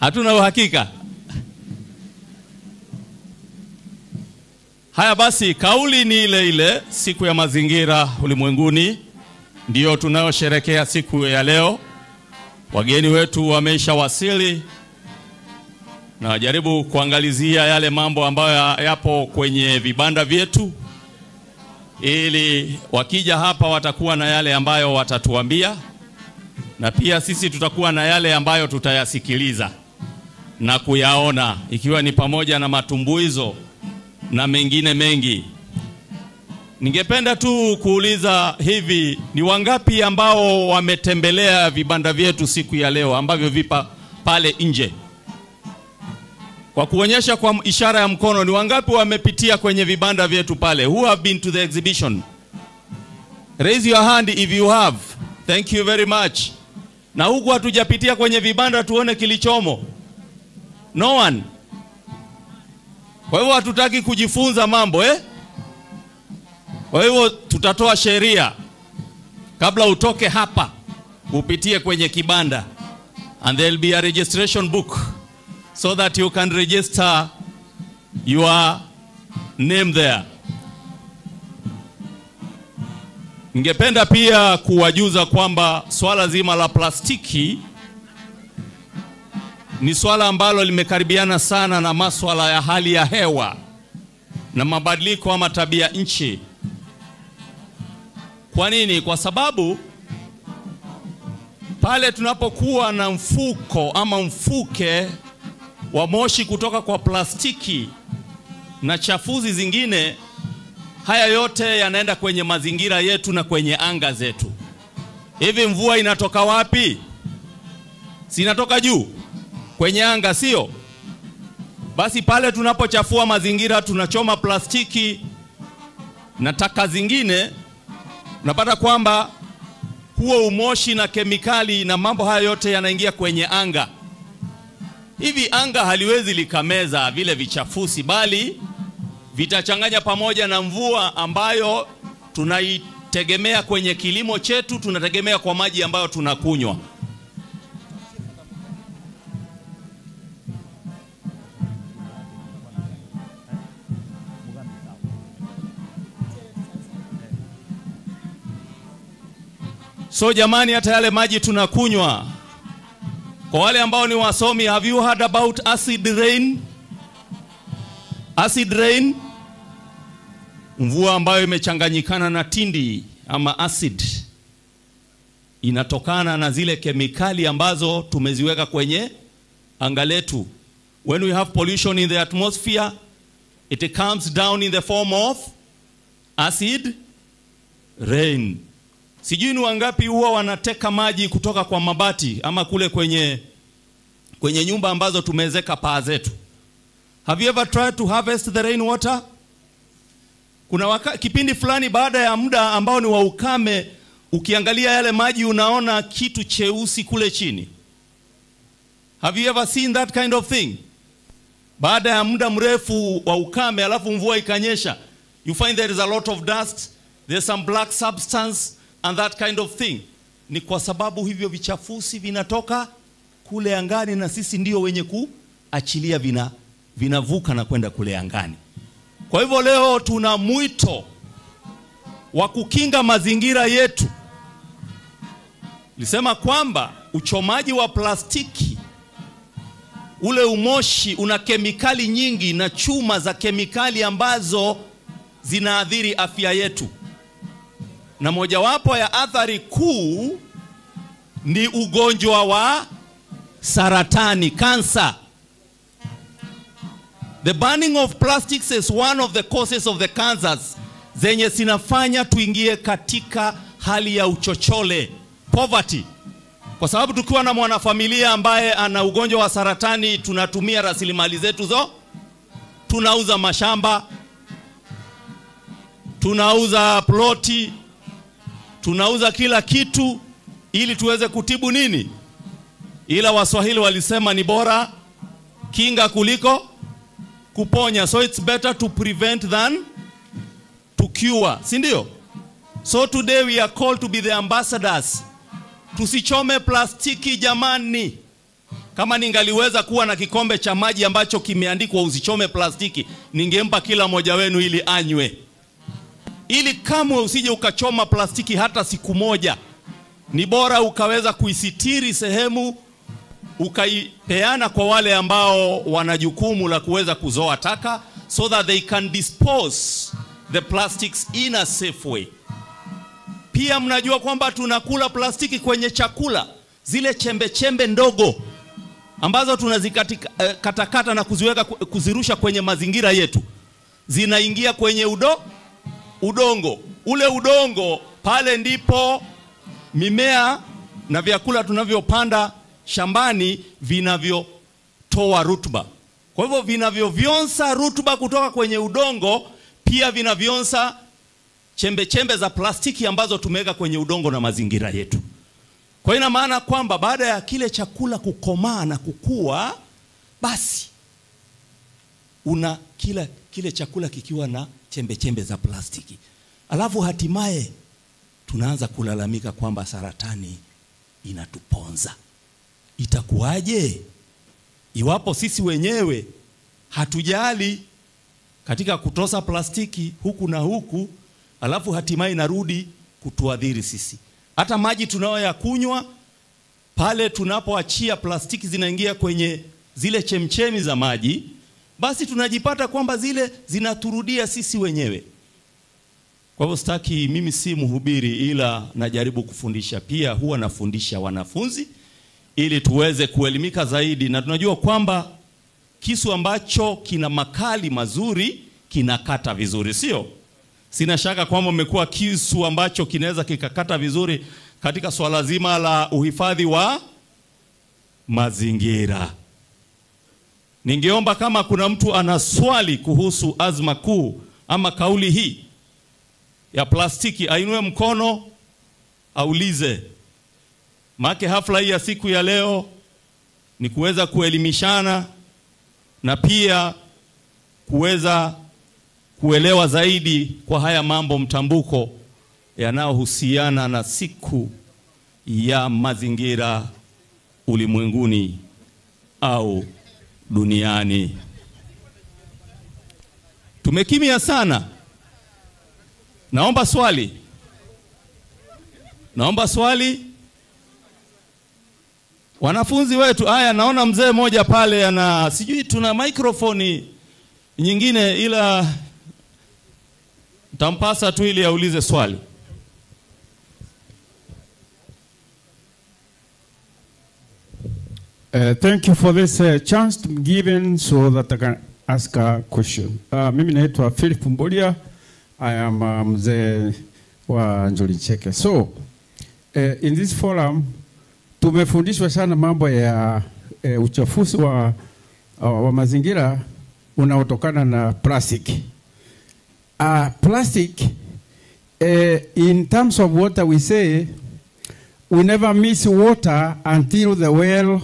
Hatuna uhakika. Haya basi, kauli ni ile ile, siku ya mazingira ulimwenguni ndiyo tunayosherekea siku ya leo. Wageni wetu wameshawasili na wajaribu kuangalizia yale mambo ambayo yapo kwenye vibanda vyetu, ili wakija hapa watakuwa na yale ambayo watatuambia, na pia sisi tutakuwa na yale ambayo tutayasikiliza na kuyaona, ikiwa ni pamoja na matumbuizo na mengine mengi. Ningependa tu kuuliza hivi, ni wangapi ambao wametembelea vibanda vyetu siku ya leo ambavyo vipa pale nje? Kwa kuonyesha kwa ishara ya mkono, ni wangapi wamepitia kwenye vibanda vyetu pale? Who have been to the exhibition? Raise your hand if you have. Thank you very much. Na huku hatujapitia kwenye vibanda tuone kilichomo. No one. Kwa hivyo hatutaki kujifunza mambo, eh? Kwa hivyo tutatoa sheria. Kabla utoke hapa, upitie kwenye kibanda. And there will be a registration book so that you can register your name there. Ningependa pia kuwajuza kwamba swala zima la plastiki ni swala ambalo limekaribiana sana na maswala ya hali ya hewa na mabadiliko ama tabia nchi. Kwa nini? Kwa sababu pale tunapokuwa na mfuko ama mfuke wa moshi kutoka kwa plastiki na chafuzi zingine, haya yote yanaenda kwenye mazingira yetu na kwenye anga zetu. Hivi mvua inatoka wapi? Si inatoka juu kwenye anga, sio? Basi pale tunapochafua mazingira, tunachoma plastiki na taka zingine, unapata kwamba huo umoshi na kemikali na mambo haya yote yanaingia kwenye anga. Hivi anga haliwezi likameza vile vichafusi, bali vitachanganya pamoja na mvua ambayo tunaitegemea kwenye kilimo chetu, tunategemea kwa maji ambayo tunakunywa. So jamani, hata yale maji tunakunywa. Kwa wale ambao ni wasomi, have you heard about acid rain? Acid rain, mvua ambayo imechanganyikana na tindi ama acid, inatokana na zile kemikali ambazo tumeziweka kwenye anga letu. When we have pollution in the atmosphere, it comes down in the form of acid rain. Sijui ni wangapi huwa wanateka maji kutoka kwa mabati ama kule kwenye nyumba ambazo tumeezeka paa zetu. Have you ever tried to harvest the rainwater? Kuna kipindi fulani baada ya muda ambao ni wa ukame, ukiangalia yale maji unaona kitu cheusi kule chini. Have you ever seen that kind of thing? Baada ya muda mrefu wa ukame alafu mvua ikanyesha, you find there is a lot of dust, there's some black substance and that kind of thing. Ni kwa sababu hivyo vichafusi vinatoka kule angani na sisi ndio wenye kuachilia, vinavuka na kwenda kule angani. Kwa hivyo leo tuna mwito wa kukinga mazingira yetu. Nilisema kwamba uchomaji wa plastiki, ule umoshi una kemikali nyingi na chuma za kemikali ambazo zinaathiri afya yetu. Na mojawapo ya athari kuu ni ugonjwa wa saratani, cancer. The burning of plastics is one of the causes of the cancers zenye zinafanya tuingie katika hali ya uchochole, poverty. Kwa sababu tukiwa na mwanafamilia ambaye ana ugonjwa wa saratani, tunatumia rasilimali zetu zo, tunauza mashamba, tunauza ploti, tunauza kila kitu ili tuweze kutibu nini? Ila Waswahili walisema ni bora kinga kuliko kuponya. So it's better to prevent than to cure, si ndio? So today we are called to be the ambassadors. Tusichome plastiki jamani. Kama ningaliweza kuwa na kikombe cha maji ambacho kimeandikwa usichome plastiki, ningempa kila mmoja wenu ili anywe, ili kamwe usije ukachoma plastiki hata siku moja. Ni bora ukaweza kuisitiri sehemu, ukaipeana kwa wale ambao wana jukumu la kuweza kuzoa taka, so that they can dispose the plastics in a safe way. Pia mnajua kwamba tunakula plastiki kwenye chakula, zile chembe chembe ndogo ambazo tunazikatakata na kuziweka, kuzirusha kwenye mazingira yetu, zinaingia kwenye udongo. Ule udongo pale ndipo mimea na vyakula tunavyopanda shambani vinavyotoa rutuba. Kwa hivyo vinavyovyonsa rutuba kutoka kwenye udongo, pia vinavyonsa chembe chembe za plastiki ambazo tumeweka kwenye udongo na mazingira yetu. Kwa hiyo ina maana kwamba baada ya kile chakula kukomaa na kukua, basi una kile chakula kikiwa na chembe chembe za plastiki. Alafu hatimaye tunaanza kulalamika kwamba saratani inatuponza. Itakuwaje iwapo sisi wenyewe hatujali katika kutosa plastiki huku na huku, alafu hatimaye inarudi kutuadhiri sisi? Hata maji tunayoyakunywa, pale tunapoachia plastiki zinaingia kwenye zile chemchemi za maji, basi tunajipata kwamba zile zinaturudia sisi wenyewe. Kwa hivyo sitaki, mimi si mhubiri, ila najaribu kufundisha. Pia huwa nafundisha wanafunzi ili tuweze kuelimika zaidi, na tunajua kwamba kisu ambacho kina makali mazuri kinakata vizuri, sio? Sina shaka kwamba umekuwa kisu ambacho kinaweza kikakata vizuri katika swala zima la uhifadhi wa mazingira. Ningeomba kama kuna mtu ana swali kuhusu azma kuu ama kauli hii ya plastiki, ainue mkono aulize. Maana hafla hii ya siku ya leo ni kuweza kuelimishana na pia kuweza kuelewa zaidi kwa haya mambo mtambuko yanayohusiana na siku ya mazingira ulimwenguni au duniani. Tumekimya sana. Naomba swali. Naomba swali. Wanafunzi wetu, haya naona mzee mmoja pale ana, sijui tuna mikrofoni nyingine, ila tampasa tu ili aulize swali. Thank you for this chance to be given so that I can ask a question. Mimi naitwa Philip Mbolia. I am mzee wa Njuri Ncheke. So, in this forum tumefundishwa sana mambo ya uchafuzi wa mazingira unaotokana na plastic. Plastic, in terms of water, we say we never miss water until the well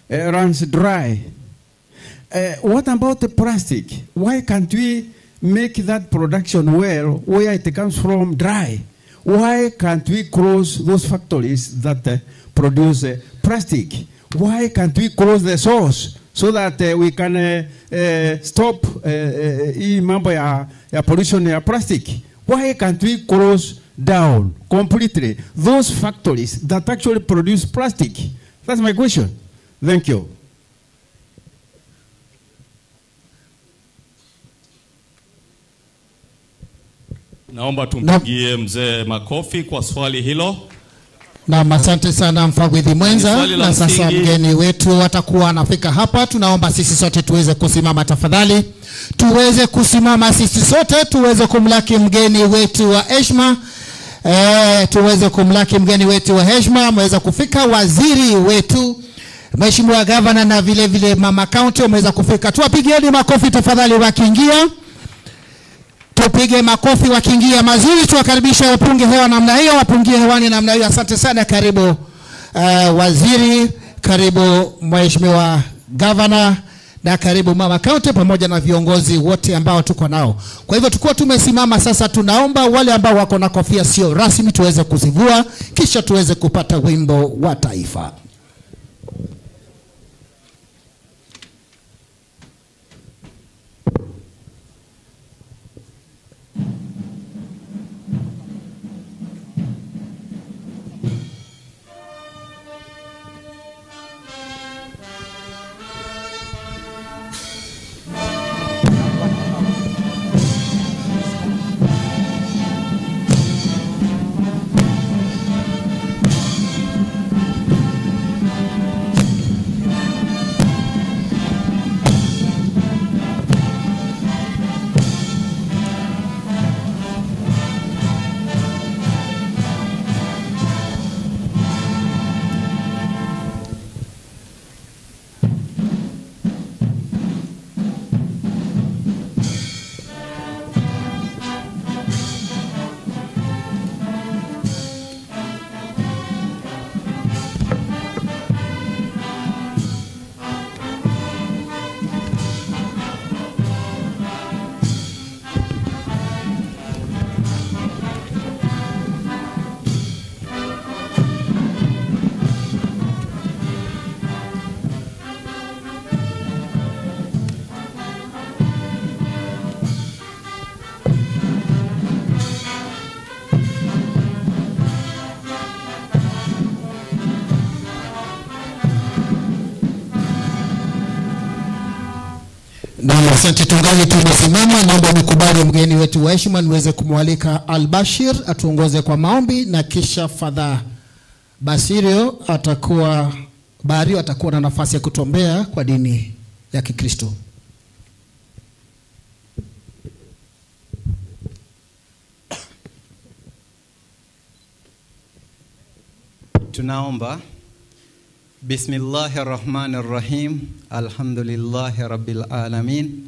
runs dry. What about the plastic? Why can't we make that production well where it comes from dry? Why can't we close those factories that produce plastic? Why can't we close the source so that we can stop hii mambo ya pollution ya plastic? Why can't we close down completely those factories that actually produce plastic? That's my question. Thank you. Naomba tumpigie mzee makofi kwa swali hilo. Na asante sana mfawidhi mwenza. Na sasa mgeni wetu atakuwa anafika hapa. Tunaomba sisi sote tuweze kusimama tafadhali. Tuweze kusimama sisi sote, tuweze kumlaki mgeni wetu wa heshima. Tuweze kumlaki mgeni wetu wa heshima. Ameweza kufika waziri wetu, Mheshimiwa Governor, na vile vile Mama County wameweza kufika. Tuwapigieni makofi tafadhali wakiingia. Tupige makofi wakiingia mazuri, tuwakaribisha wapunge hewa namna hiyo, wapungie hewani namna hiyo. Asante sana, karibu waziri, karibu Mheshimiwa Governor, na karibu Mama County pamoja na viongozi wote ambao tuko nao. Kwa hivyo tukuwa tumesimama sasa, tunaomba wale ambao wako na kofia sio rasmi tuweze kuzivua, kisha tuweze kupata wimbo wa taifa. Na asante, tungali tumesimama. Naomba nikubali mgeni wetu wa heshima niweze kumwalika Albashir atuongoze kwa maombi, na kisha Father Basirio atakuwa Bario atakuwa na nafasi ya kutuombea kwa dini ya Kikristo. Tunaomba. Bismillahirrahmanirrahim. Alhamdulillahi rabbil alamin.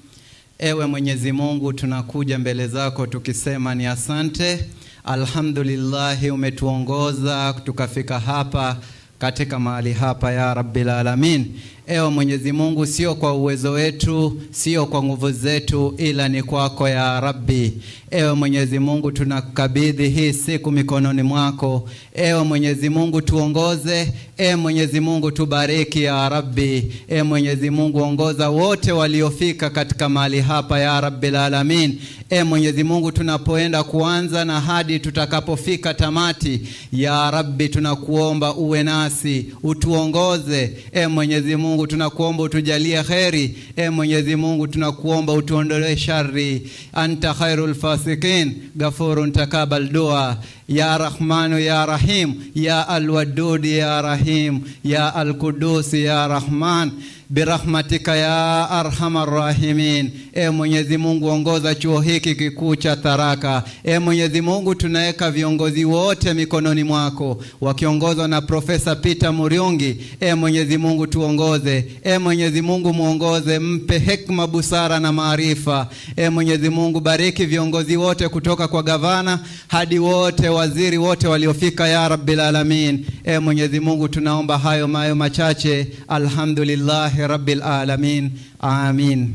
Ewe Mwenyezi Mungu, tunakuja mbele zako tukisema ni asante. Alhamdulillahi, umetuongoza tukafika hapa katika mahali hapa ya Rabbil Alamin. Ewe Mwenyezi Mungu, sio kwa uwezo wetu, sio kwa nguvu zetu, ila ni kwako ya Rabbi. Ewe Mwenyezi Mungu, tunakabidhi hii siku mikononi mwako. Ewe Mwenyezi Mungu, tuongoze. Ewe Mwenyezi Mungu, tubariki ya Rabbi. Ewe Mwenyezi Mungu, ongoza wote waliofika katika mahali hapa ya Rabbil Alamin. Ewe Mwenyezi Mungu, tunapoenda kuanza na hadi tutakapofika tamati ya Rabbi, tunakuomba uwe nasi, utuongoze. Ewe Mwenyezi Mungu, tunakuomba utujalie kheri. E Mwenyezi Mungu, tunakuomba utuondolee shari. Anta khairul fasikin ghafurun takabal dua. Ya Rahmanu ya Rahim, ya Alwadud ya Rahim, ya Alqudus ya Rahman, birahmatika ya arhamar rahimin. E Mwenyezi Mungu, ongoza chuo hiki kikuu cha Tharaka. E Mwenyezi Mungu, tunaweka viongozi wote mikononi mwako, wakiongozwa na Profesa Peter Muriungi. E Mwenyezi Mungu, tuongoze. E Mwenyezi Mungu, muongoze, mpe hekima, busara na maarifa. E Mwenyezi Mungu, bariki viongozi wote kutoka kwa gavana hadi wote waziri wote waliofika ya Rabbil Alamin. E Mwenyezi Mungu, tunaomba hayo mayo machache. Alhamdulillah Rabbil Alamin. Amin.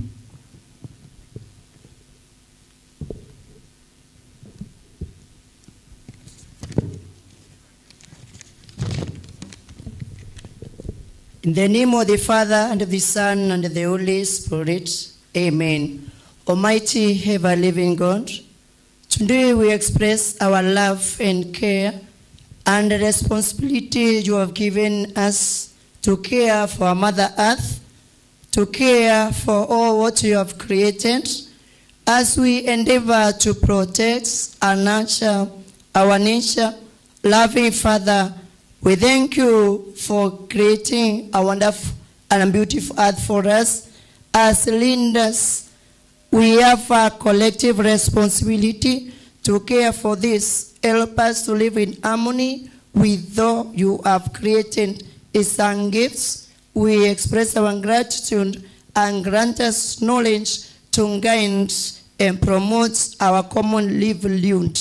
In the name of the Father, and of the Son, and of the Holy Spirit. Amen. Almighty ever-living God, today we express our love and care and the responsibility you have given us to care for our Mother Earth, to care for all what you have created, as we endeavor to protect and nurture our nature. Loving Father, we thank you for creating a wonderful and beautiful earth for us. As leaders, we have a collective responsibility to care for this. Help us to live in harmony with though you have created His own gifts. We express our gratitude and grant us knowledge to guide and promote our common livelihood.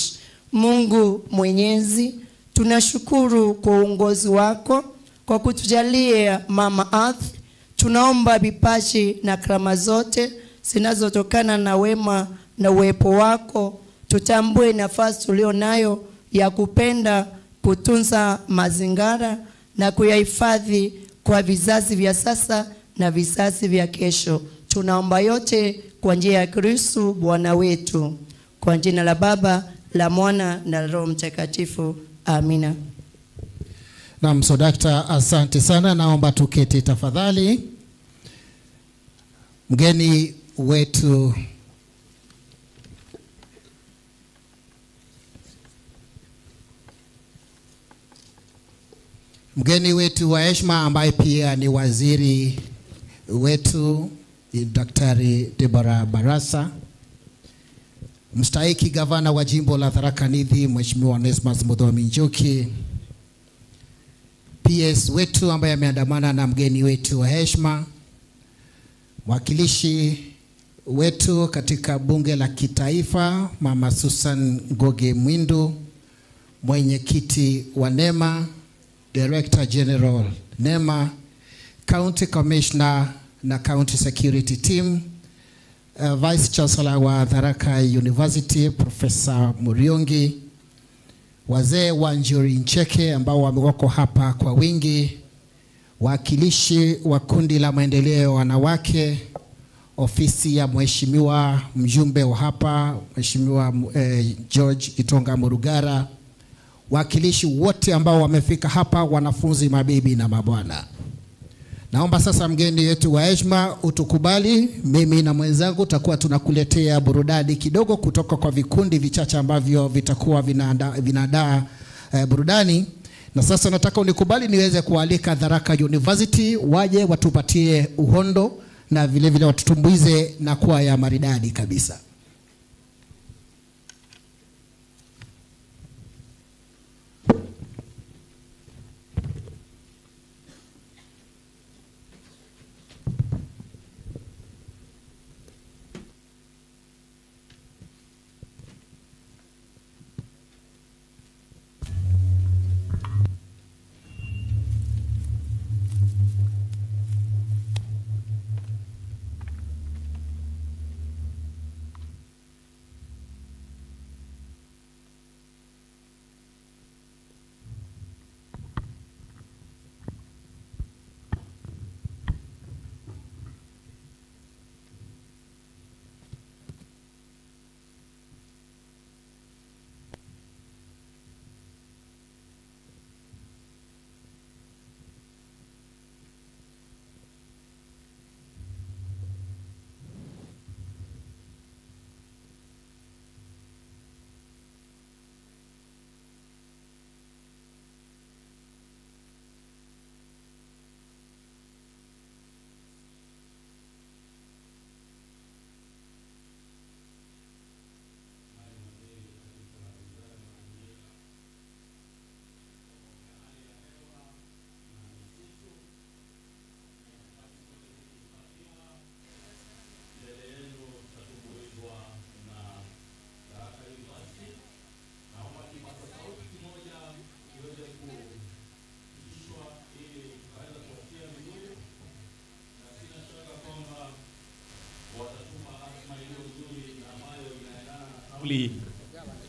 Mungu Mwenyezi, tunashukuru kwa uongozi wako, kwa kutujalia Mama Earth. Tunaomba vipaji na karama zote zinazotokana na wema na uwepo wako. Tutambue nafasi tulio nayo ya kupenda, kutunza mazingira na kuyahifadhi kwa vizazi vya sasa na vizazi vya kesho. Tunaomba yote kwa njia ya Kristo Bwana wetu. Kwa jina la Baba, la Mwana na Roho Mtakatifu. Amina. Naam, so dakta, asante sana. Naomba tuketi tafadhali. Mgeni wetu wa heshima ambaye pia ni waziri wetu Daktari Deborah Barasa, mstahiki gavana wa jimbo la Tharaka Nithi Mheshimiwa Onesmus Muthomi Njuki, PS wetu ambaye ameandamana na mgeni wetu wa heshima, mwakilishi wetu katika bunge la kitaifa Mama Susan Ngoge Mwindu, mwenyekiti wa NEMA, Director General NEMA, County Commissioner na County Security Team, Vice Chancellor wa Tharaka University Professor Muriungi, wazee wa Njuri Ncheke ambao wamewako hapa kwa wingi, wakilishi wa kundi la maendeleo wanawake, ofisi ya mheshimiwa mjumbe wa hapa Mheshimiwa George Gitonga Murugara, wakilishi wote ambao wamefika hapa, wanafunzi, mabibi na mabwana. Naomba sasa mgeni wetu wa heshima utukubali, mimi na mwenzangu tutakuwa tunakuletea burudani kidogo kutoka kwa vikundi vichache ambavyo vitakuwa vinaandaa burudani. Na sasa nataka unikubali niweze kualika Tharaka University waje watupatie uhondo na vile vile watutumbuize na kwaya maridadi kabisa.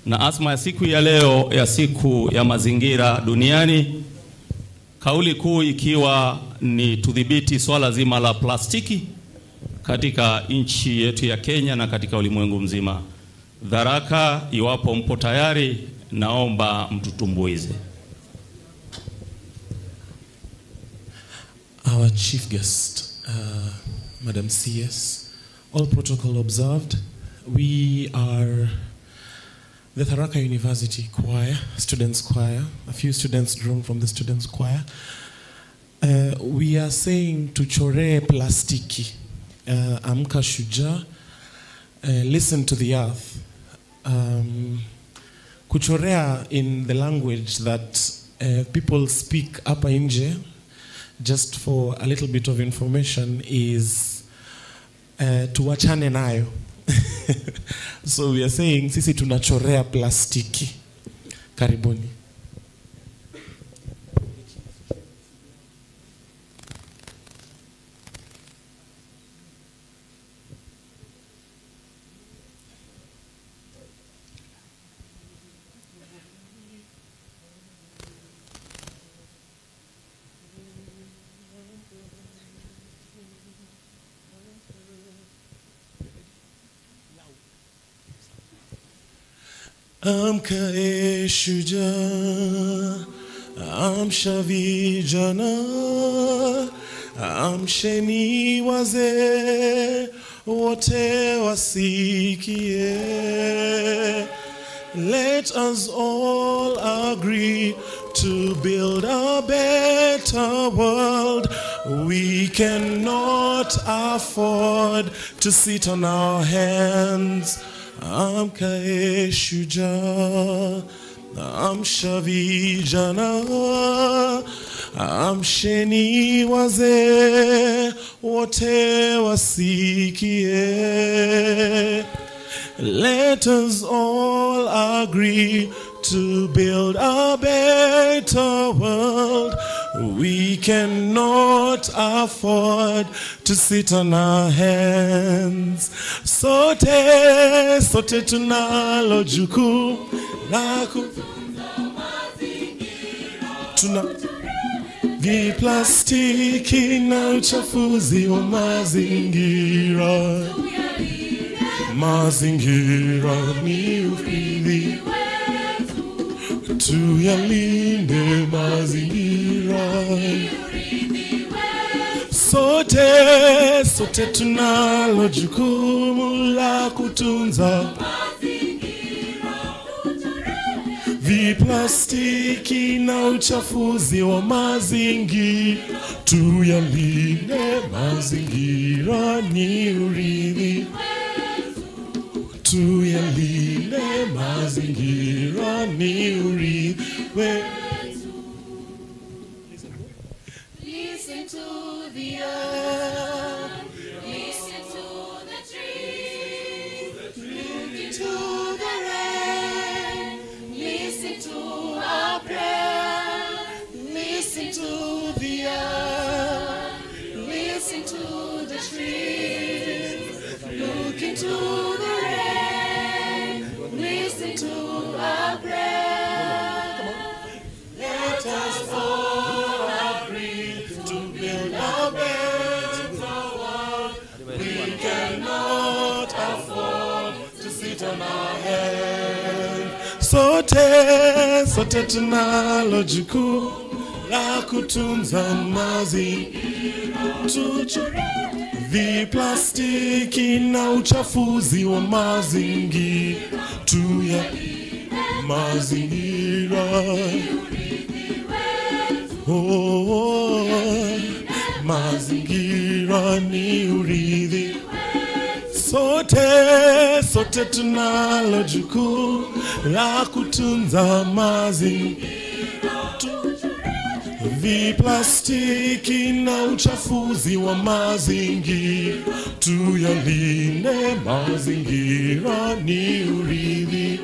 Na azma ya siku ya leo ya siku ya mazingira duniani, kauli kuu ikiwa ni tudhibiti swala zima la plastiki katika nchi yetu ya Kenya na katika ulimwengu mzima. Tharaka, iwapo mpo tayari, naomba mtutumbuize. Our chief guest, Madam CS, all protocol observed. We are the Tharaka University Choir, students choir, a few students drawn from the students choir. We are saying tuchore plastiki, amka shujaa, listen to the earth. Kuchorea in the language that people speak hapa nje, just for a little bit of information, is tuwachane nayo. So we are saying sisi tunachorea plastiki. Karibuni. Amka e shujaa, amsha vijana, amsheni wazee, wote wasikie. Let us all agree to build a better world. We cannot afford to sit on our hands. Amka e shujaa, amsha vijana, amsheni wazee, wote wasikie. Let us all agree to build a better world. We cannot afford to sit on our hands. Sote, sote tunalo jukumu la tuna viplastiki na uchafuzi wa mazingira. Mazingira ni urithi, tuyalinde mazingira. Sote, sote tunalo jukumu la kutunza mazingira, viplastiki na uchafuzi wa mazingira. Tuyalinde mazingira, ni urithi. Tuyalinde mazingira, ni urithi wetu. Listen to the earth, listen to the trees, look into the rain, listen to our prayer, listen to the earth, listen to the trees, look into the rain, listen to our prayer. Let us all agree to build a better world. We cannot afford to sit on our hands. Sote, sote tunalo jukumu la kutunza mazingira, viplastiki na uchafuzi wa mazingira. Tuya mazingira, oh, mazingira ni urithi. Sote, sote tunalo jukumu la kutunza mazingira, viplastiki na uchafuzi wa mazingira. Tuyalinde mazingira, ni urithi.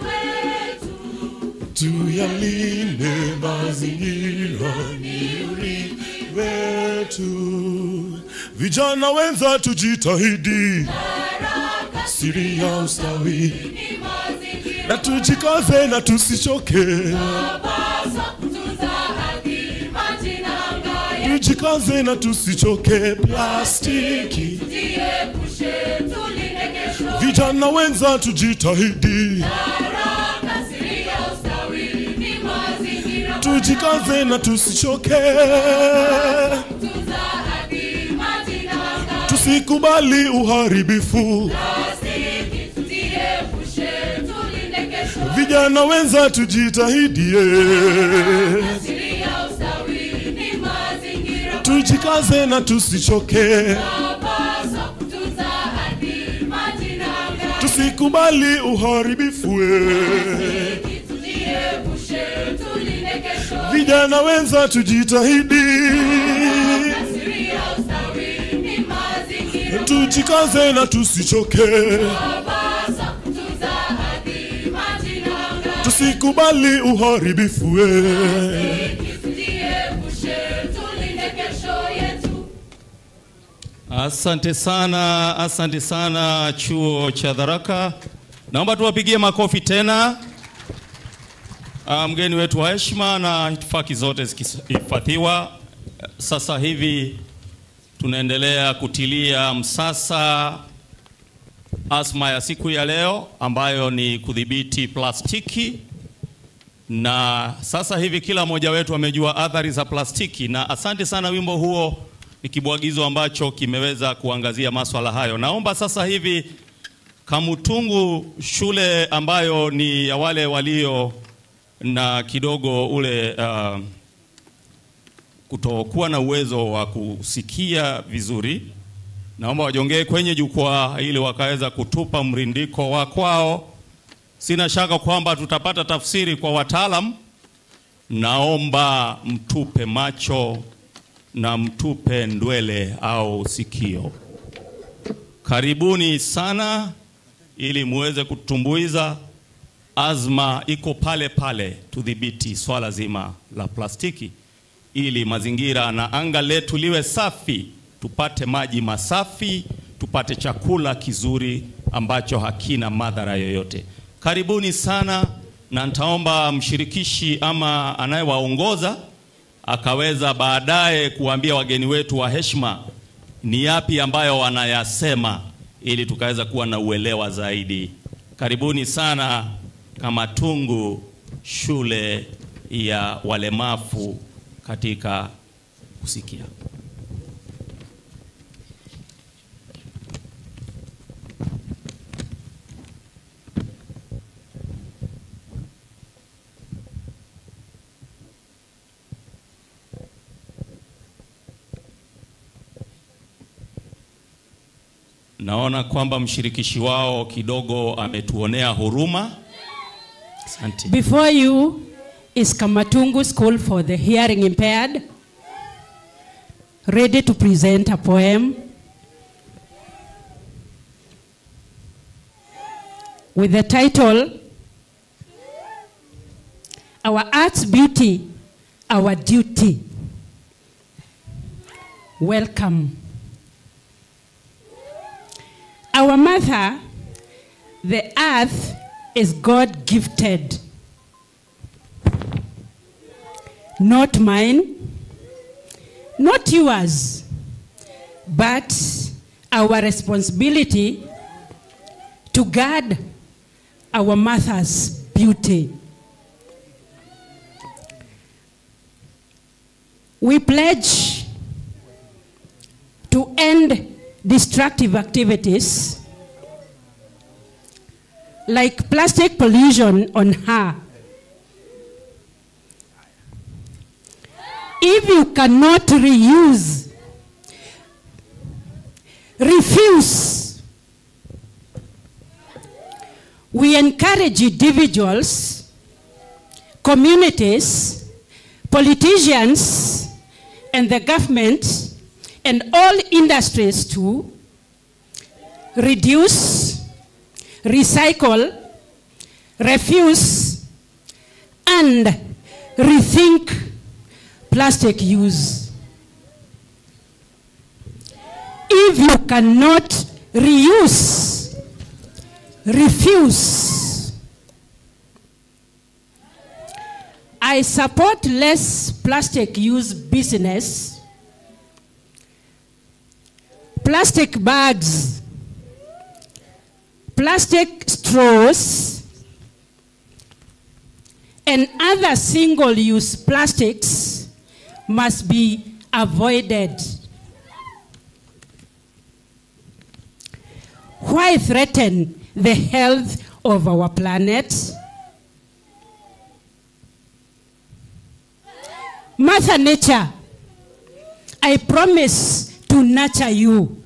Tuyalinde mazingira, ni urithi wetu. Vijana wenza tujitahidi, siri ya ustawi, na tujikaze na tusichoke. Tujikaze na tusichoke, plastiki. Vijana wenza tujitahidi, tujikaze na tusichoke. Tusikubali uharibifu. Vijana wenza tujitahidi, tujikaze na tusichoke. Tusikubali uharibifu. Vijana wenza tujitahidi, tujikaze na tusichoke. Tusikubali uharibifu. Asante sana, asante sana Chuo cha Tharaka. Naomba tuwapigie makofi tena. Mgeni wetu wa heshima na itifaki zote zikihifadhiwa. Sasa hivi tunaendelea kutilia msasa azma ya siku ya leo ambayo ni kudhibiti plastiki. Na sasa hivi kila mmoja wetu amejua athari za plastiki, na asante sana, wimbo huo ni kibwagizo ambacho kimeweza kuangazia maswala hayo. Naomba sasa hivi Kamutungu, shule ambayo ni ya wale walio na kidogo ule kutokuwa na uwezo wa kusikia vizuri, naomba wajongee kwenye jukwaa ili wakaweza kutupa mrindiko wa kwao. Sina shaka kwamba tutapata tafsiri kwa wataalam. Naomba mtupe macho na mtupe ndwele au sikio. Karibuni sana ili muweze kutumbuiza. Azma iko pale pale, tudhibiti swala zima la plastiki ili mazingira na anga letu liwe safi, tupate maji masafi, tupate chakula kizuri ambacho hakina madhara yoyote. Karibuni sana, na nitaomba mshirikishi ama anayewaongoza akaweza baadaye kuambia wageni wetu wa heshima ni yapi ambayo wanayasema ili tukaweza kuwa na uelewa zaidi. Karibuni sana Kamatungu, shule ya walemavu katika kusikia. Naona kwamba mshirikishi wao kidogo ametuonea huruma. Asante. Before you is Kamatungu School for the Hearing Impaired, ready to present a poem with the title, Our Art's Beauty, Our Duty. Welcome. Our mother, the earth, is God-gifted. Not mine, not yours, but our responsibility to guard our mother's beauty. We pledge to end destructive activities like plastic pollution on her. If you cannot reuse, refuse. We encourage individuals, communities, politicians, and the government, and all industries to reduce, recycle, refuse, and rethink plastic use. If you cannot reuse, refuse. I support less plastic use business, plastic bags, plastic straws, and other single-use plastics must be avoided. Why threaten the health of our planet? Mother Nature, I promise to nurture you.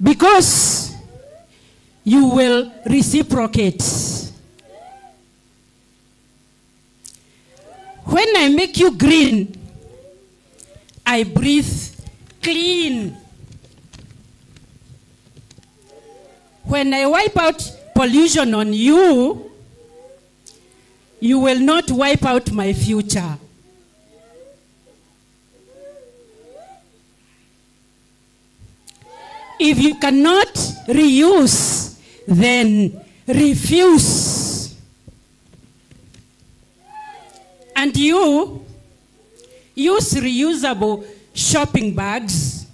Because you will reciprocate. When I make you green, I breathe clean. When I wipe out pollution on you, you will not wipe out my future. If you cannot reuse, then refuse. And you use reusable shopping bags.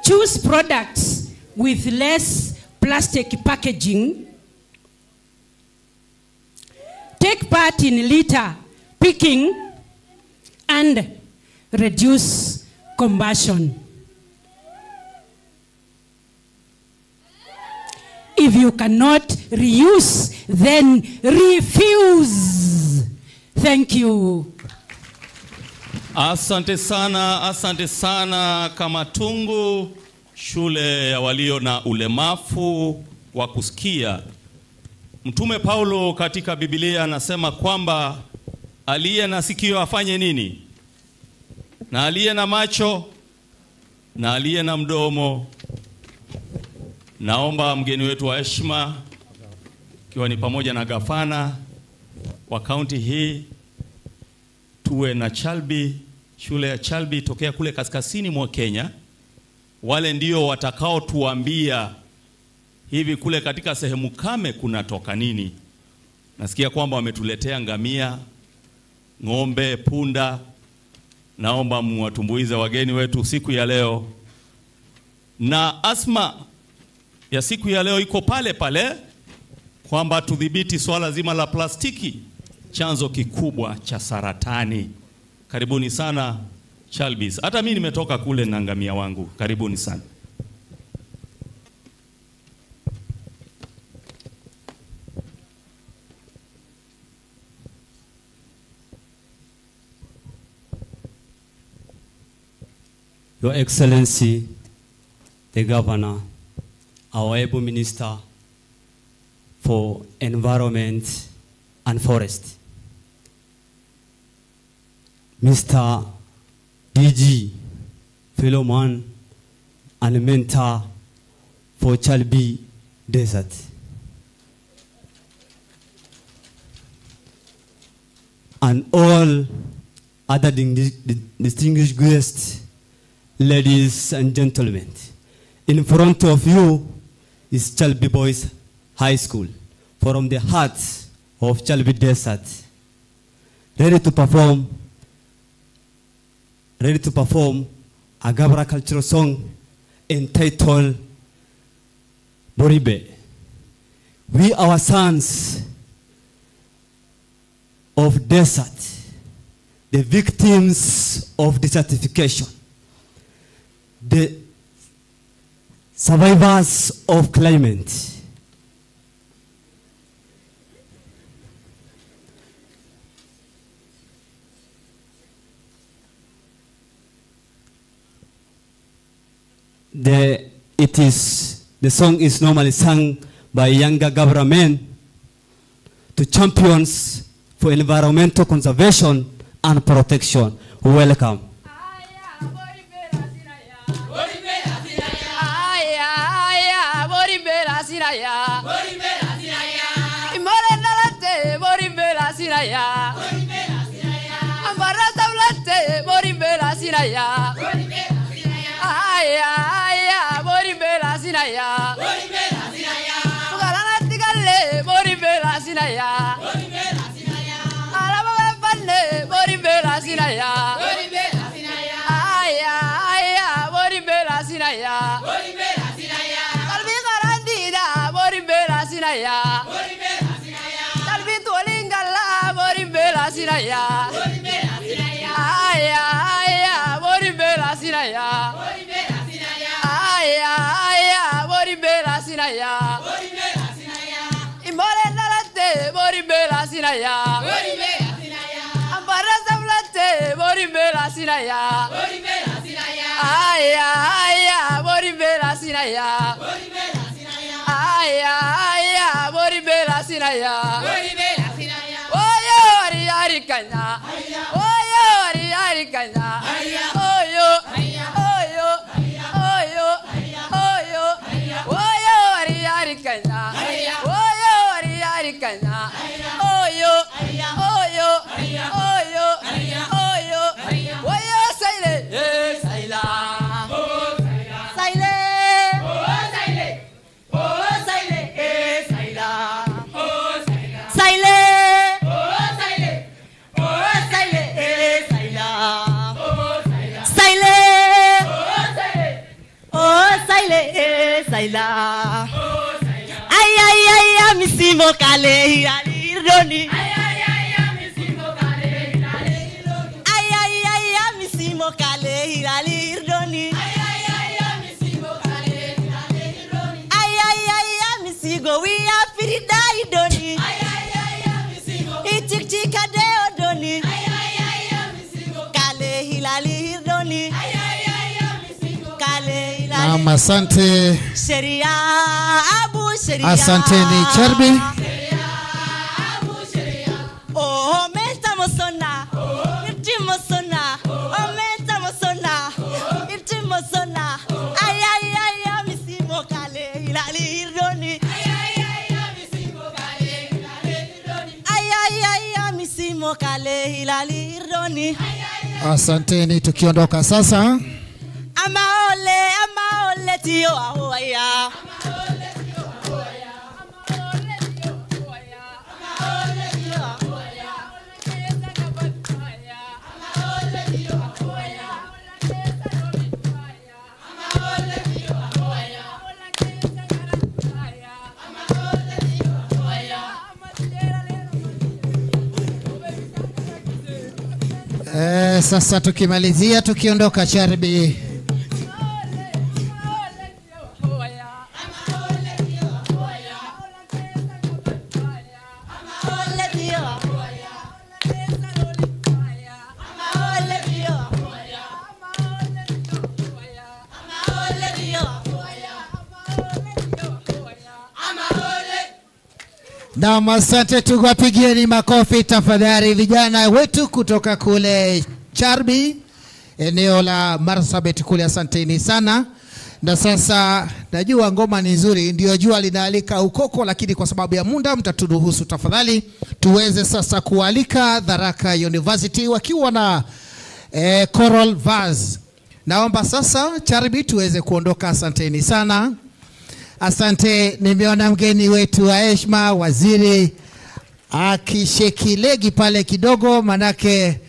Choose products with less plastic packaging. Take part in litter picking and reduce combustion. If you cannot reuse, then refuse. Thank you. Asante sana Kamatungu, shule ya walio na ulemavu wa kusikia. Mtume Paulo katika Biblia anasema kwamba aliye na sikio afanye nini? Na aliye na macho, na aliye na mdomo. Naomba mgeni wetu wa heshima, ikiwa ni pamoja na gavana wa kaunti hii, tuwe na Chalbi, shule ya Chalbi tokea kule kaskazini mwa Kenya. Wale ndio watakao tuambia hivi kule katika sehemu kame kunatoka nini. Nasikia kwamba wametuletea ngamia, ng'ombe, punda. Naomba muwatumbuize wageni wetu siku ya leo. Na asma ya siku ya leo iko pale pale kwamba tudhibiti swala zima la plastiki, chanzo kikubwa cha saratani. Karibuni sana Chalbis. Hata mimi nimetoka kule na ngamia wangu. Karibuni sana. Your Excellency, the Governor, our able Minister for Environment and Forest, Mr. DG, fellow man and mentor for Chalbi Desert. And all other distinguished guests, ladies and gentlemen, in front of you is Chalbi Boys High School, from the heart of Chalbi Desert, ready to perform a Gabra cultural song entitled Boribe. We are sons of desert, the victims of desertification, the survivors of climate. The song is normally sung by younger Gabra men to champions for environmental conservation and protection. Welcome. Ay ay ay misimo kale ironi. Ay ay ay misimo kale ironi. Ay ay ay misimo kale ironi. Ay ay ay misimo kale ironi. Ay ay ay misigo we are frida idoni. Ay ay ay misigo. Ichik chika de odoni. Ay ay ay misigo kale hilali ironi. Ay ay ay misigo kale hilali. Naam, asante. Sheria abu sheria. Asante ni Chalbi. Oh menta mosona. Irti mosona. Oh menta mosona. Irti mosona. Ay ay ay misimo kale hilali ironi. Ay ay ay misimo kale hilali ironi. Ay ay ay misimo kale hilali ironi. Asante ni tukiondoka sasa. Amaole amaole tio ahoya. Sasa tukimalizia tukiondoka Chalbi. Naam, asante, tuwapigieni makofi tafadhali vijana wetu kutoka kule Charbi, eneo la Marsabit kule, asanteni sana. Na sasa najua ngoma ni nzuri, ndio jua linaalika ukoko, lakini kwa sababu ya muda mtaturuhusu tafadhali tuweze sasa kualika Tharaka University wakiwa na Choral Verse. Naomba sasa Charbi tuweze kuondoka, asanteni sana. Asante, nimeona mgeni wetu wa heshima waziri akishekilegi pale kidogo, manake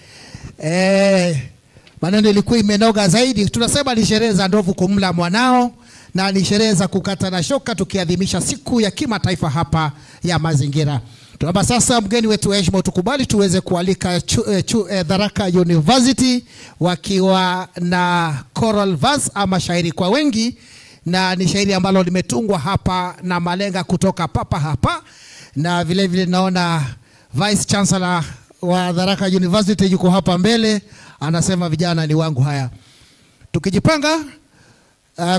maneno ilikuwa imenoga zaidi. Tunasema ni sherehe za ndovu kumla mwanao na ni sherehe za kukata na shoka, tukiadhimisha siku ya kimataifa hapa ya mazingira. Tunaomba sasa mgeni wetu wa heshima utukubali tuweze kualika Tharaka University wakiwa na Choral Verse ama shairi kwa wengi, na ni shairi ambalo limetungwa hapa na malenga kutoka papa hapa, na vile vile naona Vice Chancellor wa Tharaka University yuko hapa mbele, anasema vijana ni wangu. Haya, tukijipanga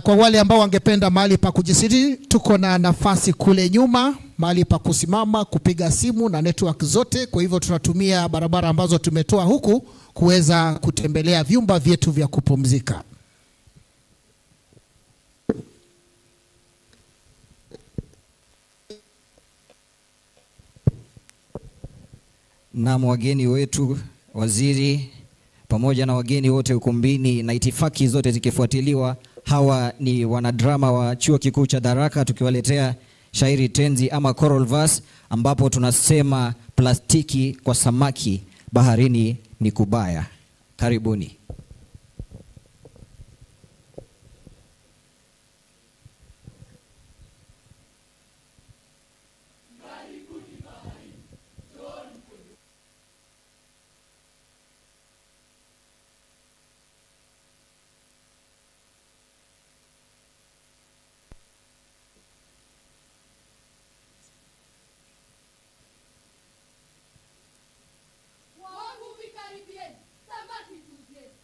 kwa wale ambao wangependa mahali pa kujisiri, tuko na nafasi kule nyuma, mahali pa kusimama, kupiga simu na network zote. Kwa hivyo tunatumia barabara ambazo tumetoa huku kuweza kutembelea vyumba vyetu vya kupumzika. Na wageni wetu, waziri pamoja na wageni wote ukumbini na itifaki zote zikifuatiliwa, hawa ni wanadrama wa Chuo Kikuu cha Tharaka tukiwaletea shairi tenzi ama choral verse, ambapo tunasema plastiki kwa samaki baharini ni kubaya. Karibuni. Samaki tuzie.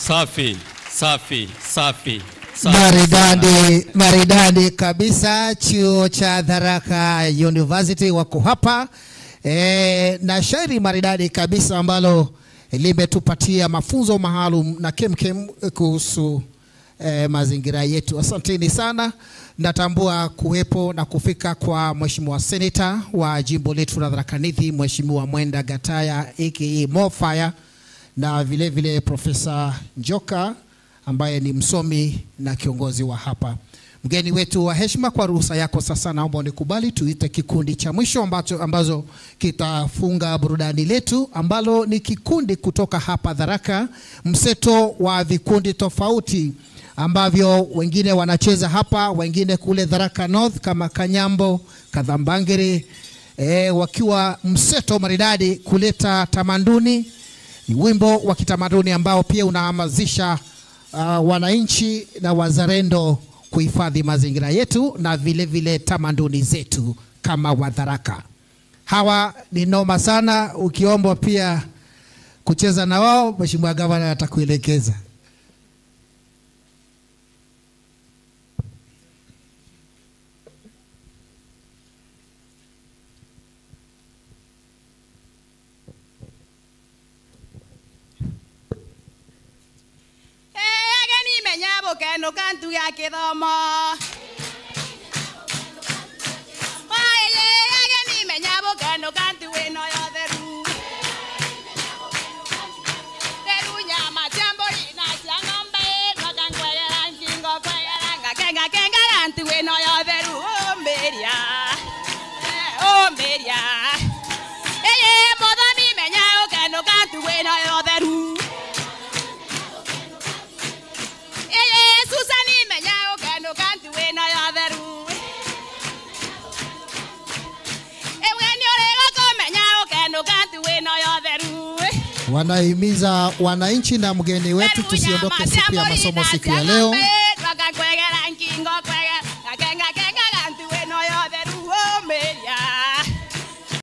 Safi, safi, safi. Safi. Maridadi, maridadi kabisa. Chuo cha Tharaka University wako hapa na shairi maridadi kabisa ambalo limetupatia mafunzo maalum na kemkem kuhusu mazingira yetu. Asanteni sana. Natambua kuwepo na kufika kwa Mheshimiwa Senator wa jimbo letu la Tharaka Nithi, Mheshimiwa Mwenda Gataya aka Mofire, na vile vile Profesa Njoka ambaye ni msomi na kiongozi wa hapa. Mgeni wetu wa heshima, kwa ruhusa yako sasa naomba unikubali tuite kikundi cha mwisho ambazo kitafunga burudani letu, ambalo ni kikundi kutoka hapa Tharaka, mseto wa vikundi tofauti ambavyo wengine wanacheza hapa, wengine kule Tharaka North kama Kanyambo, Kadhambangere, wakiwa mseto maridadi kuleta tamaduni, wimbo wa kitamaduni ambao pia unahamasisha wananchi na wazalendo kuhifadhi mazingira yetu na vile vile tamaduni zetu kama Watharaka. Hawa ni noma sana, ukiombwa pia kucheza na wao, Mheshimiwa Gavana atakuelekeza. Keno kantu ya kidhomo. Oye, ageni menyabo keno kantu eno yo theru. Theru nyama chambori na changombe ngakangwegera nkingo kwegera ngakenga kenga kantu eno yo theru omberia. Omberia. Eye mothami menyao keno kantu eno yo theru. Wanahimiza wananchi na mgeni wetu tusiondoke siku ya masomo siku ya leo.